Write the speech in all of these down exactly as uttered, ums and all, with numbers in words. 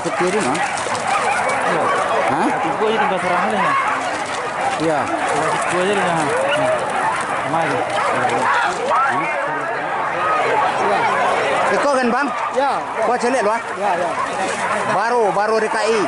Setia di mana? Hah? Tigo aja tinggal sarang aja, nah. Iya. Tinggal tigo aja dah, nah. Nah. Sama aja. Iko kan, Bang? Ya. Kau caliak lu, ah? Ya, ya. Baru, baru D K I.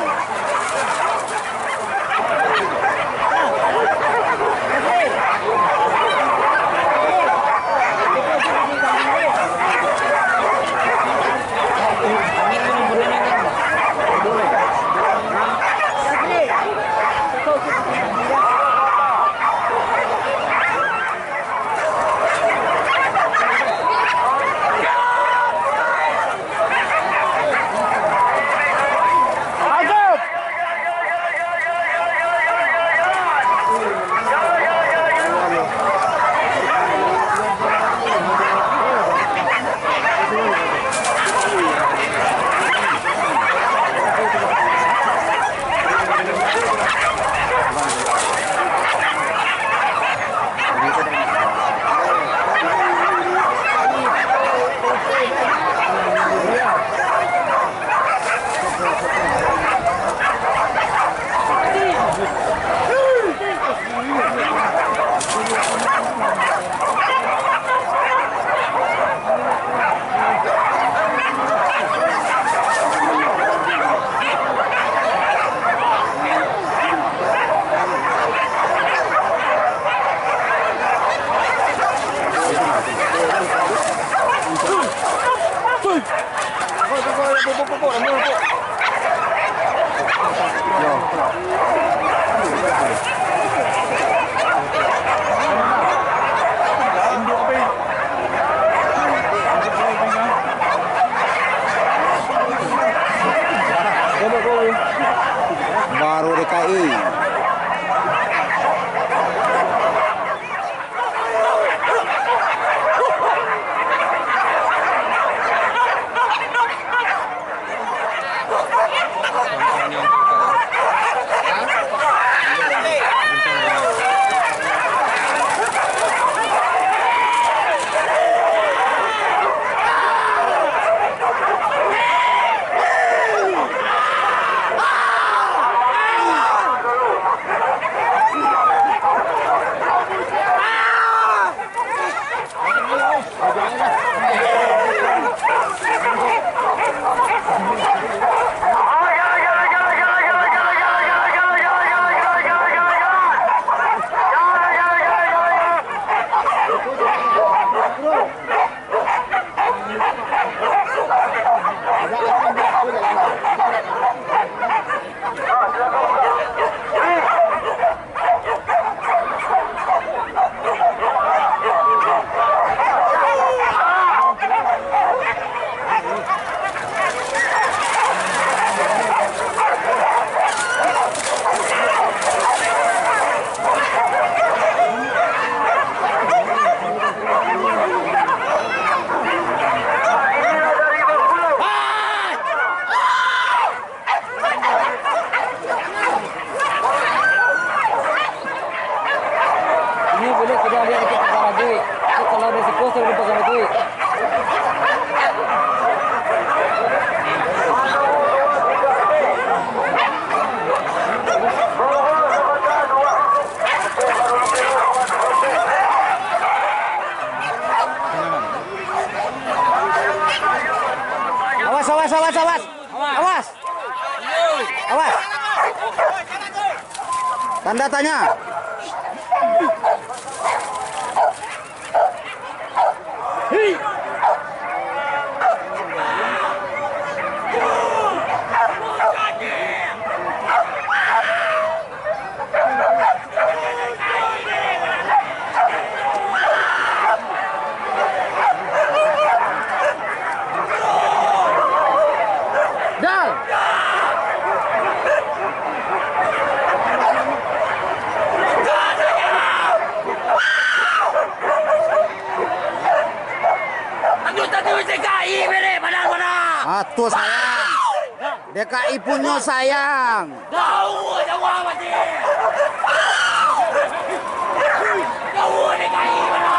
Baru D K I. Ini boleh kita lihat dekat pagar lagi. Itu kalau ada siklus, saya boleh pagar lagi. Awas, awas, awas, awas. Awas. Awas. Tanda tanya. Lanjut tadi D K I, bere, padang mana? Atuh sayang. D K I punyo sayang. Jauh, jauh mati. Jauh D K I mana?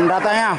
Datangnya.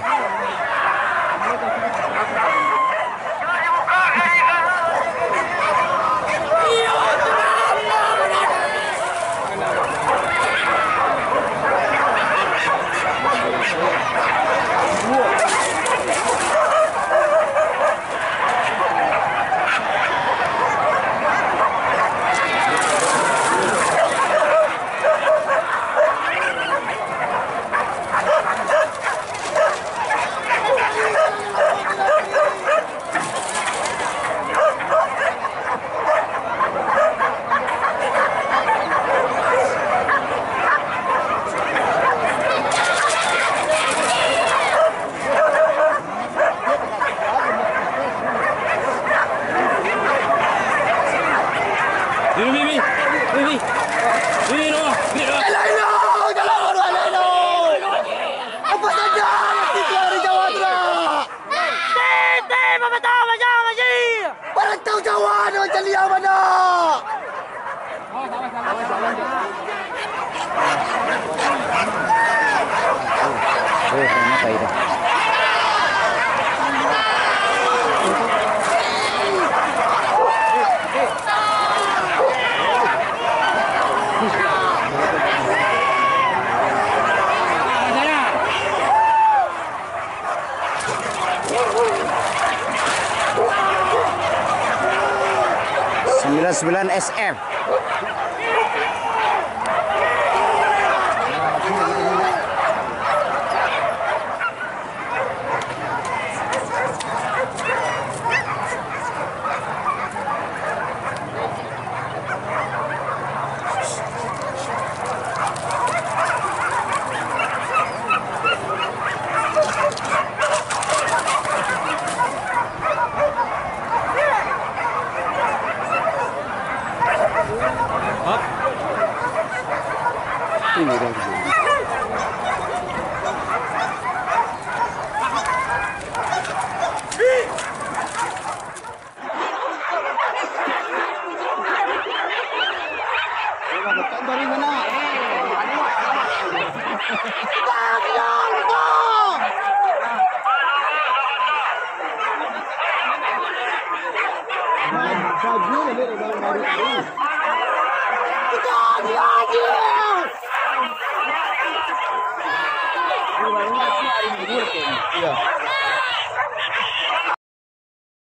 Elok, elok, elok, elok, elok. Apa saja yang tiga hari Jawa tu lah? Tete, Bapak Tahu, Bapak Tahu, Bapak Tahu. Barantau Jawa, ado caliak bana. Sembilan sembilan S F. Iya.